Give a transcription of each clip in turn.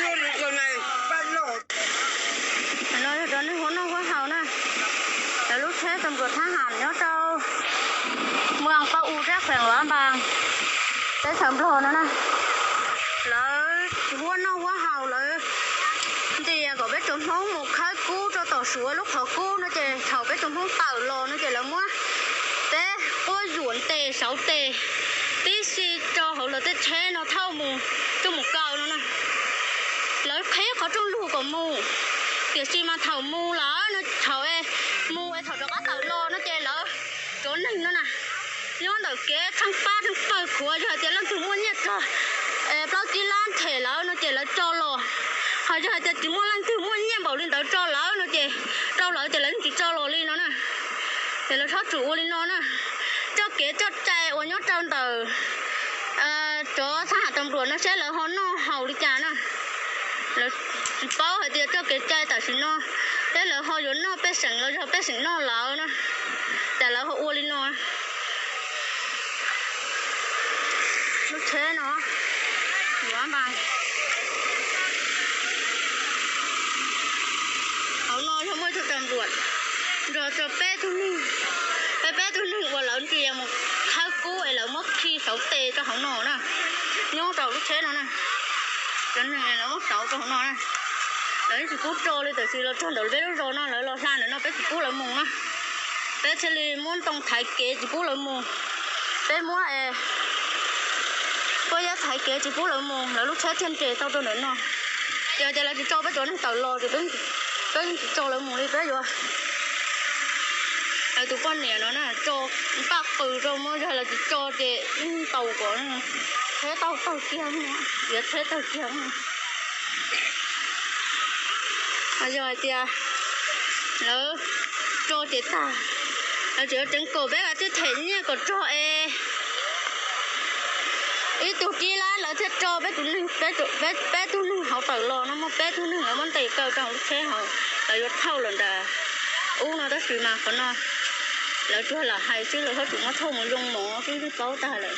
No yog cov neeg huab noj huab haus na, lawv lub tsheb tau npluas thab ham nyob rau muas Paj U rab kheem Luav Npas teb chaws Nplog no na. Lawv huab noj huab haus, lawv ntias kom peb tsoom Hmoob mus khawb kub rau tom Suav lub qhov kub no ces thaum peb tsoom Hmoob tawm los no ces lawv muab peb quab yuam ntes sauv tes tib si rau hauv lawv tej tsheb no thauj mus coj mus kaw no na. Lawv qhib qhov rooj lug kom mus, tiam sis mas thaum mus lawm no, thaum mus es thaum rov qab tawm los no ces lawv cov neeg no na nyob ntawm kev tsheej pab tsheej pawg khuav, yog hais tias leej twg muaj nyiaj txog plaub tsib lab them lawv no ces lawv tso los. Ho yog hais tias tsis muaj leej twg muaj nyiaj npaum li ntawd tso lawv no ces, rau lawv ces lawv yeej tsis tso los li no na. Ces lawv txhob txwm ua li no na. Txoj kev txoj cai uas nyob rau ntawm cov thab ham tau npluas no seb lawv ho noj haus li cas na. Lawv tsis paub hais tias txoj kev cai tam sim no seb lawv ho yuav noj pej xeem los yog pej xeem noj lawv na, cas lawv ho ua li no. Lub tsheb no, Luav Npas, hauv no yog muaj ib tug tau npluas nrog rau peb tug neeg, peb peb tug neeg uas lawv ntias mus khawb kub es lawv muab khi sauv tes rau hauv no na, nyob rau lub tsheb no na. Cov neeg lawv muab sauv rau hauv no na, lawv yeej tsis pub tso li, tiam sis los txog ntawm peb lub zos no lawv los hla ntawm no peb tsis pub lawv mus na. Peb thiaj li muab ntoo thaiv kev tsis pub lawv mus. Peb muab pob zeb thaiv kev tsis pub lawv mus, lawv lub tsheb thiaj nres tau rau ntawm no. Ces tias lawv tsis tso peb cov neeg tawm los ces peb yeej tsis tso lawv mus li, peb yuav tus poj niam no na tso npaj qws rau, muab yog lawv tsis tso ces yeej tau kom tsheb tau tawg kiag, yuav tsheb tawg kiag. Yog hais tias lawv tso ces tag, lawv tseem yuav tseev kom peb thiaj them nyiaj kom txog es ib tug tsib lab lawv thiaj tso peb tus neeg, peb tug neeg hauv tawm los no, muaj peb tug neeg lawv muab ntes kaw rau hauv lub tsheb hauv, lawv yuav thauj lawm nram ub no tab sis mas qhov no lawv tsuas lam hais xwb, lawv txhob txwm muab thauj mus yoo mov xwb twb paub tag lawm.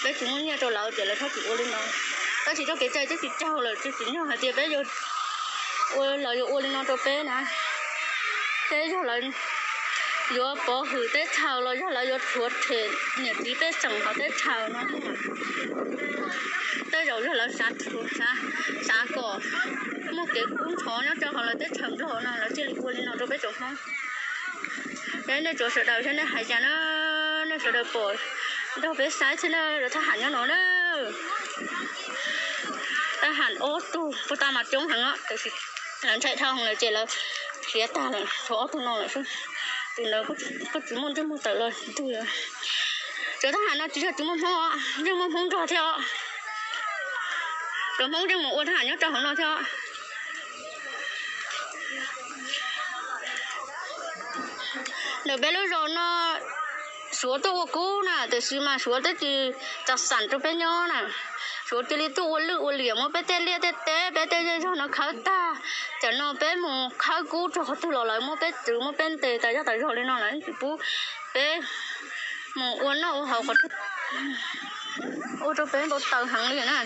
Peb tsis muaj nyiaj rau lawv ces lawv txhob txwm ua li no. Tab sis txoj kev cai twb tsis raug lawm, tsis tsim nyog hais tias peb yuav ua, lawv yuav ua li no rau peb na. Peb yog lawv yuav pov hwm teb chaws los yog lawv yuav rhuav them niam txiv pej xeem hauv teb chaws no, tej zaum yog lawv xav, xav kom muaj kev kub ntxhov nyob rau hauv lawv teb chaws Nplog no lawv thiaj li ua li no rau peb tsoom Hmoob. Ces nej tsoom sawv daws thiab nej hais cas na, nej sawv daws pom nrog peb saib thiab na, thab ham nyob no na. Thab ham ob tug puag ta mas coob heev, tiam sis lawv ntshai dhau lawm ces lawv khiav tag lawm, tshuav ob tug no lawm xwb. Tus ntawd kuj tsis muaj ntsej muag tawm los ntug. Cov thab ham no tsis yog tsis muaj Hmoob os, yeej muaj Hmoob nrog thiab os. Cov Hmoob yeej mus ua thab ham nyob rau hauv no thiab os. Ntawm peb lub zos no Suav tuaj ua kub na, tiam sis mas Suav twb tsis tau xam rau peb nyob na. Suav cia li tuaj ua lwj ua liam muab peb tej liaj tej teb, peb tej zej zog no khawb tag. Tam no peb mus khawb kub rau qhov twg los lawv muab peb txwv muab peb ntes tas zog tas zog li no, lawv tsis pub peb mus ua noj ua haus qhov twg, ua rau peb npau taws heev li na.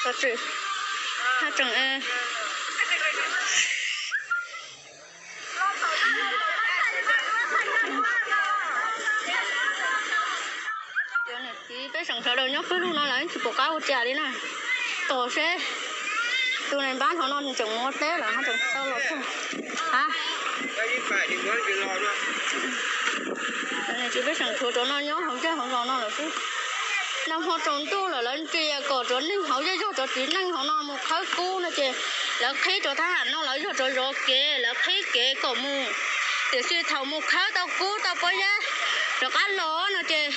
Tseem Cov niam txiv peb tsoom sawv daws nyob pawg lug no lawv tsis pom qab ua cas li na. Tos seb tus nais npab hauv no nws tseem mus ua teb lawm ho tseem tau los txog. Cov niam txiv peb tsoom tshuav cov no nyob hauv zej hauv zos no lawm xwb. Nag hmo tsaus ntuj lawm lawv ntsia kom cov neeg hauv zej zog, cov txiv neej hauv no mus khawb kub no ces lawv qhib cov thab ham no, lawv yog cov zov kev, lawv qhib kev kom mus. Tiam sis thaum mus khawb tau kub tau pob zeb rov qab los no ces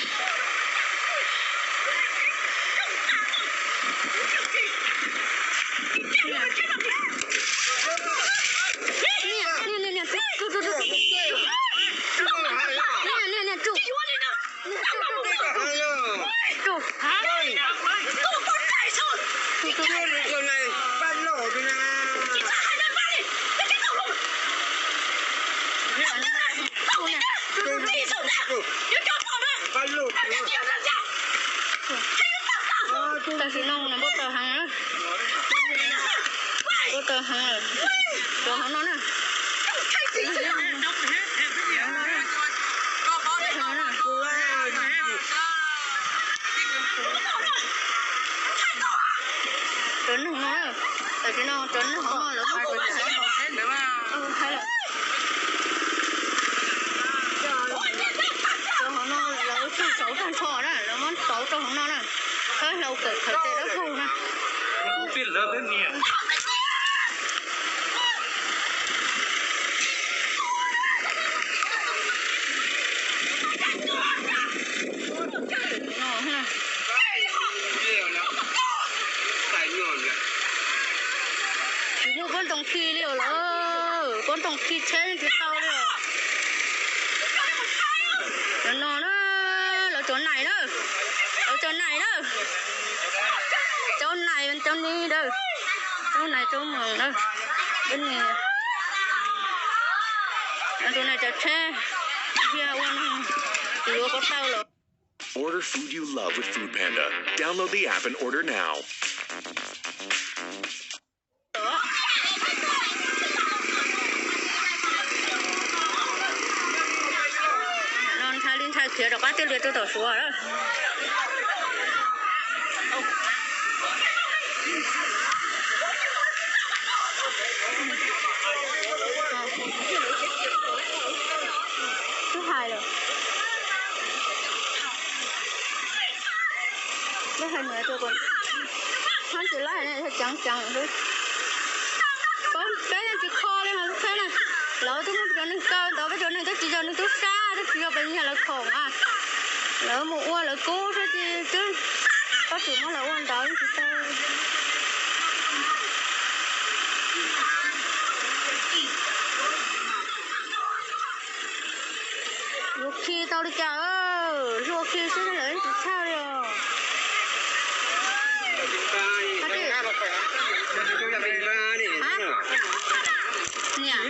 Tam sim no npau taws heev na. Tawm heev lawm. Rau hauv no na. Rau neeg no, tam sim no rau neeg hauv no lawv muab rau tsev. Hais lawm. Rau hauv no lawv tsuj tauv tag nrho na, lawv muab tauv rau hauv no na. Khawb hlau kawm khaws tes dawb paug na. Tsis muaj pob ntoo khi li os lawm, pob ntoo khi tsheb tsis tau li os. Cov no na, lawv cov nais na, lawv cov nais na, cov nais cov ni na, cov nais cov moos na, cov ni, cov nais cov tsheb, yog ua no, tsis yuav ko taw lawm. Order food you love with Food Panda. Download the app and order now. No ntshai li ntshai khiav rov qab twb lias rau tom Suav lawm. Twb hais lawm. Lub hais Suav rau kom hab tsis laij ne, yog ceev ceev xwb. Peb yeej tsis kho li os, peb na, lawv twb muab cov neeg kaw ntawd, peb cov neeg twb tsis yog neeg tub sab, twb tsis yog pes nyuag lawv khoom a. Lawv mus ua lawv kub xwb ces twb, koj tsis muab lawv ua ntawd tsis tau. Yuav khi tau li cas, hlua khi xwb lawv tsis tshaj li os. Niam,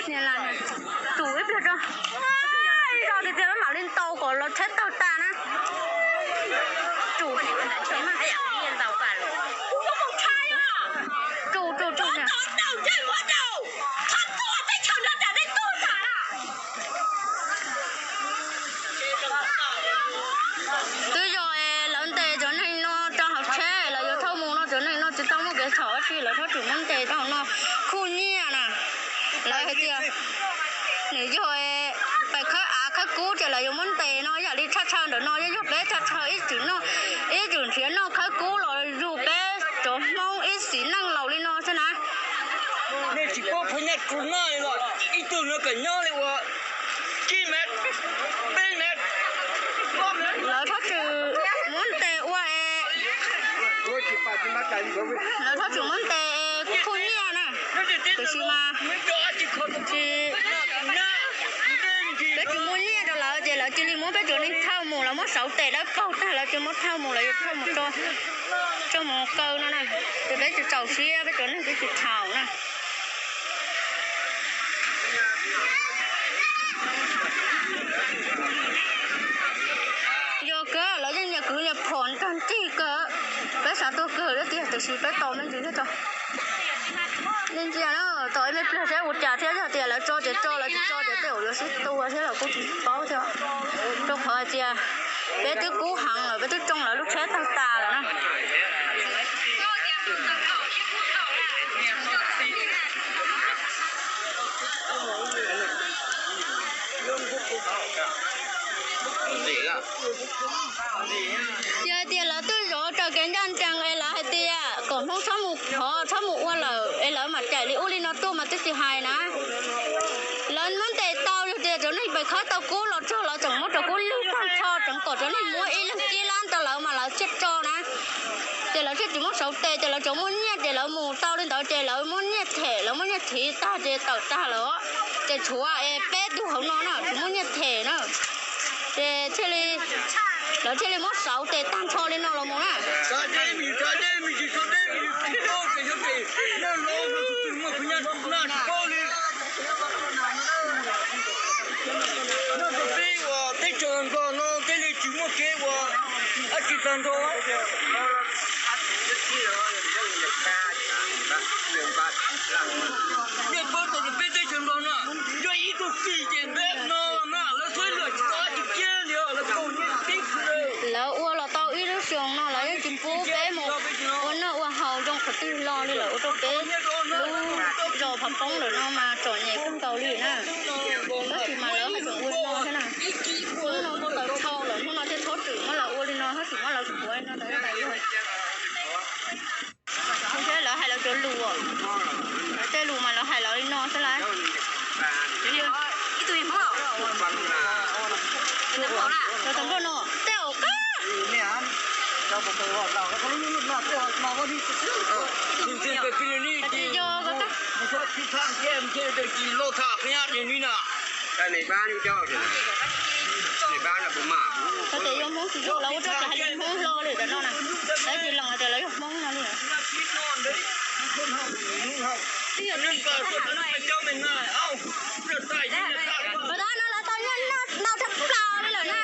niam las, tsum ib pliag tso, tso tiag tiag mam li ntaus kom los tsheb tawg tas na. Tsum, tsum, tsum, tsum. Twb yog es lawv ntes cov neeg no rau hauv tsheb, lawv yuav thauj mus no, cov neeg no tsis tau muaj kev txhaum dab tsi, lawv txhob txwm muab ntes rau hauv no. Khuj nyiaj na, lawv hais tias nws yog es pais khawb av khawb kub ces lawv yuav muab ntes no, yam li tshaj tshaw ntawm no, yog yog peb tshaj tshaw ib txwm noj, ib txwm nrhiav noj khawb kub los yug peb cov Hmoob ib txwm neej laus li no xwb na. Nej tsis paub phaj nyaj rus noj li los ib tug no kawm nyob li ua tsib mev, peb mev. Lawv txhob txwm muab ntes ua es, lawv txhob txwm muab ntes khuj nyiaj na. Tiam sis mas tsis, peb tsis muaj nyiaj rau lawv ces lawv cia li muab peb cov neeg thauj mus, lawv muab sauv tes dawb paug tag lawv cia li muab thauj mus, lawv yuav thauj mus tso, tso mus kaw no na. Ces peb tsis txaus siab, peb cov neeg peb tsis txhaum na. Yog kawg lawv yeej nyias kwv nyias phom tag nrig kawg, peb xav tuag kawg thiab tiag, tiam sis peb tos me ntsis thiab tso. Nej ntsia na, tos ib me pliag seb ua cas thiab, yog tias lawv tso ces tso, lawv tsis tso ces tej zaum yuav sib tua thiab los kuj tsis paub thiab. Rau qhov hais tias peb twb kub heev lawm, peb twb tsoo lawv lub tsheb tag tas lawm na. Yog hais tias lawv twb zov raws kev ncaj ncees es lawv hais tias kom Hmoob txhob mus khov txhob mus ua lawm es lawv mam cais li ub li no tuaj mas twb tsis hais na. Lawv muab ntes tau, yog tias cov neeg pais khawb tau kub los txog lawv tseem muab cov kub lwg tag nrho, tseem kom cov neeg muab ib leeg tsib lab rau lawv mas lawv thiaj tso na. Ces lawv thiaj tsis muab sauv tes, ces lawv tsuas muaj nyiaj ces lawv mus tau li ntawd ces lawv muab nyiaj them, lawv muab nyiaj thiv tag ces tawm tag lawm. Ces tshuav es peb tug hauv no na tsis muaj nyiaj them na. Ces thiaj li, lawv thiaj li muab sauv tes tag nrho li no los mus na. Kev ua dab tsi tag nrho. Nej paub tias peb teb chaws Nplog no yog ib tug kis ces peb no na lawv suav luag tsis tau dab tsi kiag li, lawv kaus nyiaj tib si. Lawv ua los tau ib lub xyoos no lawv yeej tsis pub peb mus ua noj ua haus zoo qhov twg hlo li, lawv ua rau peb lub zos phav poob lawm no mas txom nyem kawg nkaus li na. Tab sis mas lawv haj tseem ua li no thiab na. Hnub no kuj tawv dhau lawm, hnub no thiaj txhob txwm muab lawv ua li no, txhob txwm muab lawv kuav li no tas tas yog. Thiab lawv hais lawv cov lus, lawv tej lus mas lawv hais lawv li no xwb lawm. Ib tug Hmoob, cov tau nploj no tej zaum kab. Ib tug Hmoob yog, koj tias yog Hmoob tsis yog, lawv ua txoj kev hais tias Hmoob hlo li tam no na, lawv tsis los hais tias lawv yog Hmoob no li. Mas tam no lawv tau nyiaj noj ntau tshaj plaws li lawm na.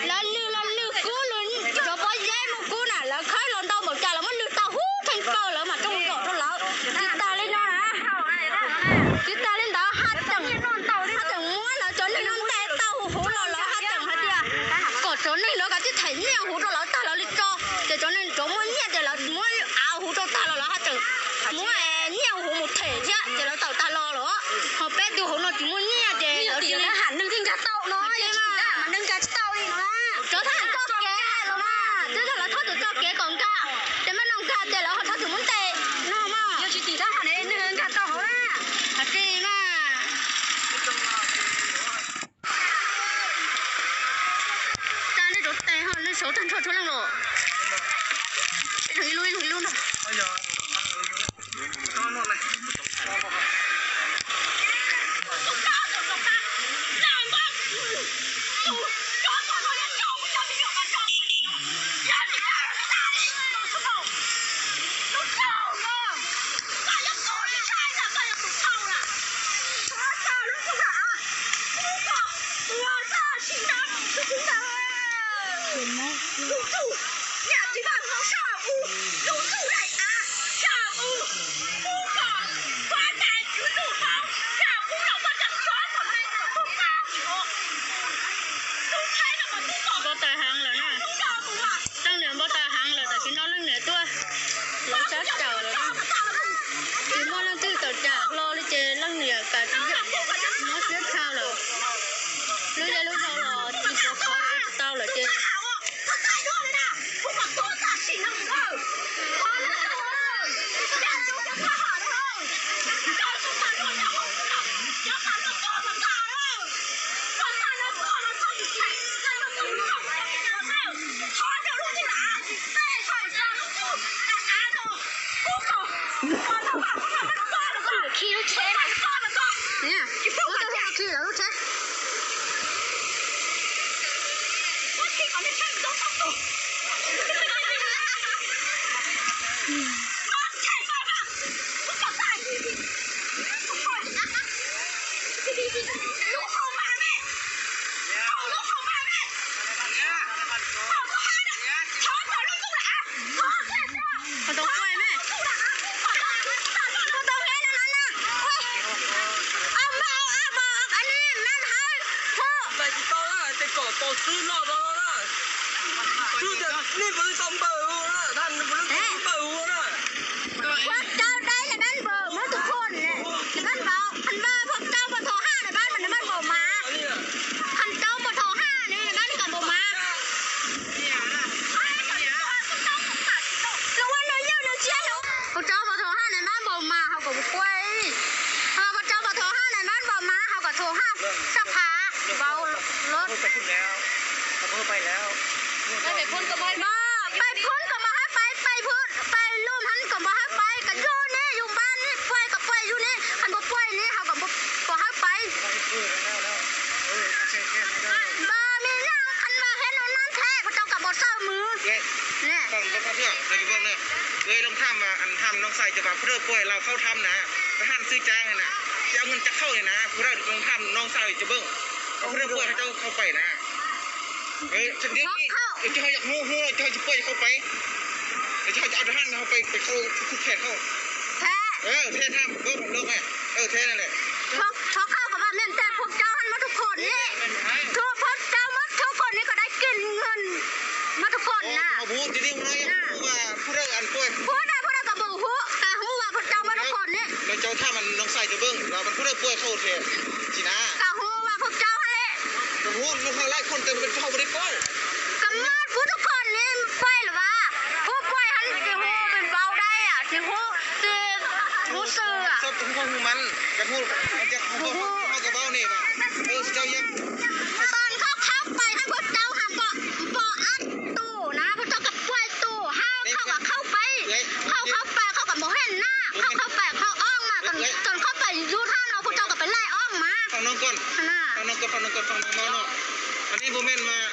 Lawv lwg los lwg kub, lwg cov pob zeb mus kub na, lawv khawb los ntau npaum cas lawv muab lwg tau huv theej plaws lawm mas rooj zom rau lawv. Tsis tas li no na, tsis tas li ntawd haj tseem, haj tseem muab lawv cov neeg no ntes tau huv huv los lawv haj tseem hais tias kom cov neeg no kav tsij them nyiaj huv rau lawv tag lawv li tso. Ces cov neeg cov muaj nyiaj ces lawv muab av huv rau tag los lawv haj tseem muab nyiaj huv mus them thiab ces lawv tawm tag los lawm. Ho peb tug hauv no tsis muaj nyiaj ces lawv cia li ham neeg thiaj nkag tau no, cov thab ham txoj kev los mas twb yog lawv txhob txwm txoj kev kom nkag, ces maj no nkag ces lawv ho txhob txwm muab ntes no mas. Hais tsis mas. Tsa nej cov tes ho nej saud tag nrho txhua leej los. Ib leeg ib lub, ib leeg ib lub no. Npau taws heev lawm na. Leej niam npau taws heev lawm, tam sim no leej niam tuaj lawv sab caum lawm. Tsis muaj leej twg tawm tsam hlo li ces leej niam kam tsis yeem, mob siab tshaj lawm. Lub zej lub zog los tsis pov khov tsis tau lawm ces khi lub tsheb na. Khi lub tsheb. Ho tau quaj me, ho tau hleb no no na. Ua, a ma, a ma, a ni nan hawb, ho. Tais tsis tau na, tes kom tau xwb no no na. Xwb tias nej puas tau npawg hu na, nej puas tau npawg hu na. Phua rau dai nws npawg, muab tus phua nws npawg npawg, phua rau phua thom haj nws npawg, nws npawg npaum mas. Phua rau phua thom haj nws npawg nws kam npaum mas. Nws ua nws yawg nws tsiab nws. Phua rau phua thom haj nws npawg npaum mas, hau kom mus quaj. Phua rau phua thom haj nws npawg npaum mas, hau kom thom haj saj phav npaum los. Pais phun kom npawg hawb pais, pais phun, pais lub hab kom npawg hawb pais, kom yug ne yug npab ne, puag kom puag yug ne, hab npawg puag ne, hab kom npawg hawb pais. Npawg me nyuam qhov npawg hab nus nab nthab kuv rau kom npawg xawb mws. Loo tham, tham noo xais cov pab phuj pawg laus khauv tham na, pab ham xwb caag na, cov nqaj cov khauj na, kuv loo tham noo xais cov pab phuj pawg hab khauv pais na. Cov khaub, cov ho yog hnub hnub no cov ho tsis puaj cov khaub pais, cov ho cov rau hab no pais pais khaub khub khev khaub. Thiab, thiab tham khaub loj, thiab nab, khaub khaub kom vam meej tas phuv cau hab muab tug khoom ni, phuv cau muab tug khoom ni kom dai kis nws muab tug khoom na. Phuv dai phuv dai kom pum huv, kom huv vas phuv cau muab tug khoom ni. Cov tham mas noog xais cov npeej los phuv dai puaj khaub thiab tsis na. Kom huv vas phuv cau hab li. Kom muab phuv tug khoom ni puaj lawm vas, phuv puaj hab tsis huv pes vauv dai tsis huv, tsis huv xwm. Tau khaub khaub pais hab phuv cau has kom pom ab tug na, phuv cau kom puaj tug hab khaub kom khaub pais, khaub khaub pais khaub kom npaum hej na, khaub khaub pais khaub ob mas, tau khaub pais yug thaj no phuv cau kom pais laij ob mas. Anij puas meej mas,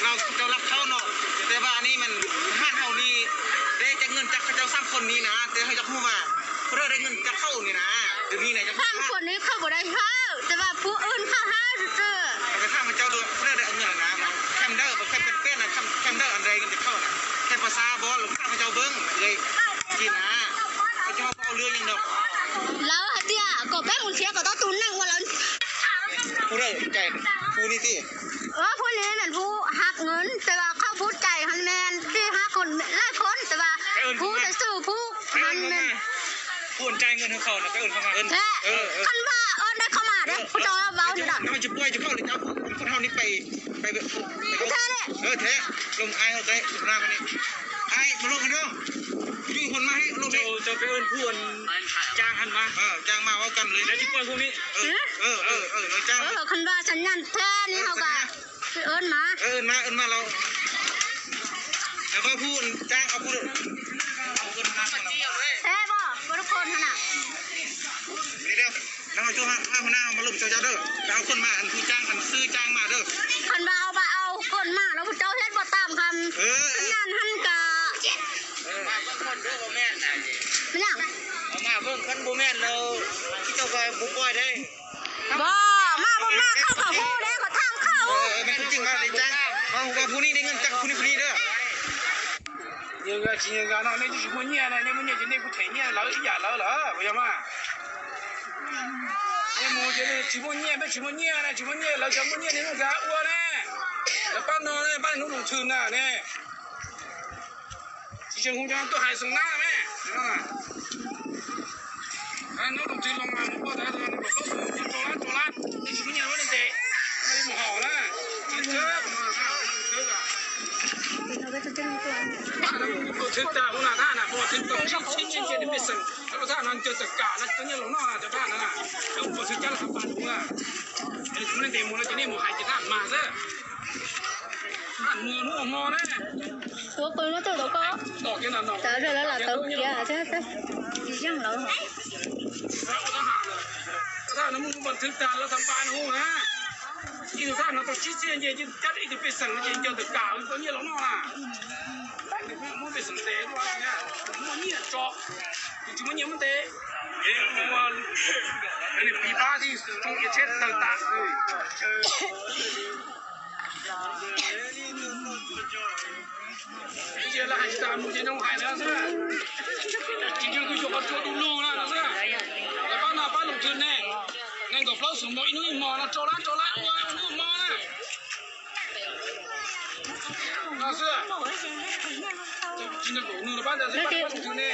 no cov lab khaub no, tes vas anij mas haj hauv li, deb cov nqaj cov khaub cau xam khoom ni na, tes ho yog hu mas, phuv dai nqaj cov khaub ni na, tus ni na. Xam khoom ni khaub puas dai hawb, tes vas phuv wb khaub hab xwb. Tham cov dua phuv dai nqaj na, tham dawb, tham peb peb na, tham dawb nqaj cov khaub na, tham pas xav pov los tham cov npeej li kis na, cov ho pov lwb yeej no. Lawv hais tias kom peb mus nrhiav kom tau tus neeg uas lawv phuv dai, phuv ni tij, phuv ni na, phuv hab nqaj tes vas khaub phuv cai hab me, tij hab khoom laij khoom tes vas phuv tes xwm phuv hab me. Khab vas o dai khaub mas de, phuv cau vauv na. Tsis puaj cov khaub li, cov khaub ni pais, pais, thiab, khab vas xam nyaj thiab ni hauv kas phuv mas, phuv, phuv tug khoom na. Khab vas au khoom mas los phuv cau thiab puas tam khab, xam nyaj hab kas. Mas mas khaub kom hu de, kom tham khaub. Phuv ni de, phuv ni, phuv ni de. Tsis nyiam nkag no nej twb tsis muaj nyiaj ne, nej muaj nyiaj ces nej kuj them nyiaj lawv ib yam lawv lawm puas yog mas? Nej mus ces tsis muaj nyiaj, peb tsis muaj nyiaj ne, tsis muaj nyiaj lawv cov muaj nyiaj nej muab nkag ua ne. Lawv pab no ne, pab hnub loos thwm na ne. Tsis tseem hu cov tuaj hais xoo nab me. Hnub loos thwm los mas mus poj tas rau lab rau lab, nej tsis muaj nyiaj muab nej ntes, mus haum na. Thwb tas hu na thaj na, hu thwb tau tsib txhiab nyiaj nce pej xeem, cov thaj no ncaws tawm kam no tsis tau nyiaj los noj na, cov thaj no na, cov pom thwb cab los pas lus na. Tsis muaj nej ntes mus no ces nej mus hais ces thaj mas xwb. Thaj mus hnub hmo na. Tuav qws no tuaj tom koj. Tawm zog lawv lam tawv kiag thiab, tsis yeej lawv. Thaj no mus pas thwb tas los tau pas hu na. Ib tug thaj no tau tsib txhiab nce, cab ib tug pej xeem no ces ncaws tawm kam tsis tau nyiaj los noj na. Muab pej xeem ntes, muaj nyiaj tso, tus tsis muaj nyiaj muab ntes. Piv pab thiaj zoo ib tsheb tawg tas. Ces lawv hais tsis tas mus ces nrog hais lawv xwb. Tsis yog kuv yuam qhov tsua du lug na no xwb. Lawv pab no pab loos thwm ne, nees nkaum plaub xeem npaum ib hnub ib hmo no rau lab rau lab ua hnub hmo na. No xwb. Tsis nrog kuv nug lawv pab ntawd xwb, pab loos thwm ne.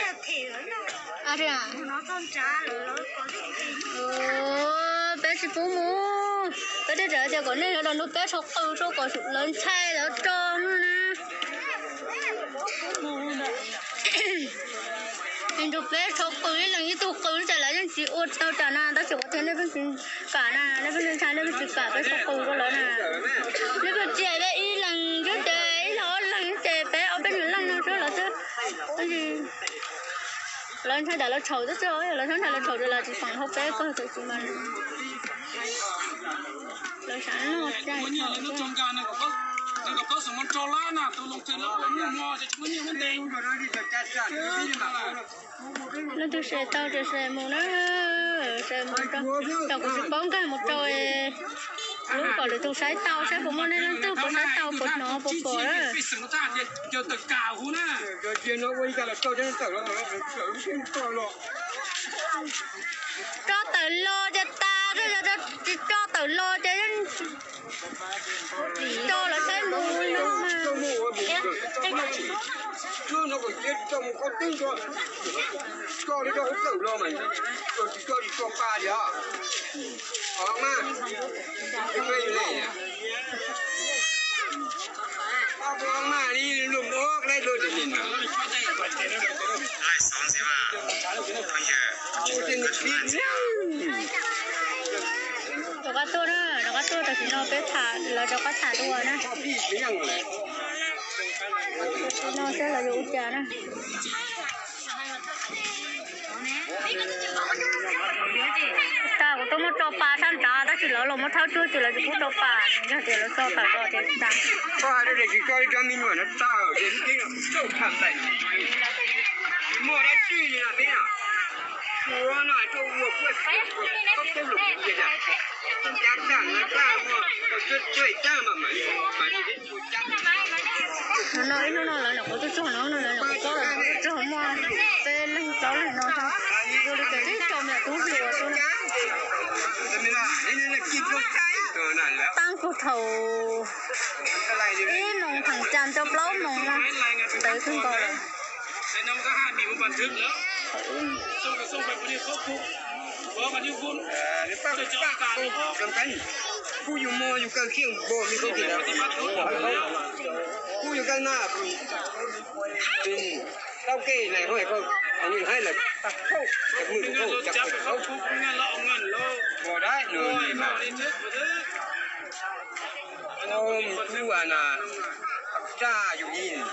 Peb tsis pub mus, peb thiaj tseem tias kom nej sawv daws nrog peb tshov qws rau kom lawv ntshai lawv tso no na. Nrog peb tshov qws ib leeg ib tug qws ces lawv yeej tsis ua tau cas na, tab sis qhov tias nej pheej tsis kam na, nej pheej ntshai nej pheej tsis kam peb tshov qws rau lawv na. Nej pheej txiam peb ib leeg xwb ces ib leeg ob leeg ces peb ob peb leeg no xwb lawv xwb. Lawv ntshai ntawm lawv tshauv xwb, lawv ntshai ntawm lawv tshauv ces lawv tsis feem hauv peb kawg tab sis mas lawv xav noj cai tshauv. Leej twg se tau ces se mus na, se mus rau, kuv tsis paub nkag mus rau Lub kom lwm tus saib tau, saib puas muaj nej leej twg puas saib tau, puas hnov puas pom na. Tso tawm los ces tas, tsis tso tawm los ces yeej tso los saib mus no mas. Rov qab tuaj na, rov qab tuaj, tam sim no peb tham, lawv rov qab tham dua na. Tam sim no seb lawv yuav ua cas na. Kuv twb muab tso pa sab nrad tab sis lawv los muab thawb tsuag ces lawv tsis pub tso pa, yog tias lawv tso tawm los ces tas. Koj hais rau tias tsis tso li cov me nyuam no tawm ces lub teb no txaus tham npaim, tsis muaj dab tsi li no peb no. Ua no hais rau ua kuj koj tub lus tias cab tag no tag muaj koj tub tsuag tag mas mam li mam li. No ib hnub no lawv nyuam qhuav tuaj txog no, no lawv nyuam qhuav txog, txog muaj peb leeg plaub leeg no, yog li ces twb tso me nyuam tub hluas tuaj. Taab kug thaum ib moos theem cas rau plaub moos no, ntawd kawg nkaus lawm. Kuj yus muag yus kaw khiaj npaum li koj tias, kuj yus kaw na, tau ke lawm, haib lawm, tag kawg, cov mwj kawg, cov kawg, ua dab no. Mus kub na, raj yus ib.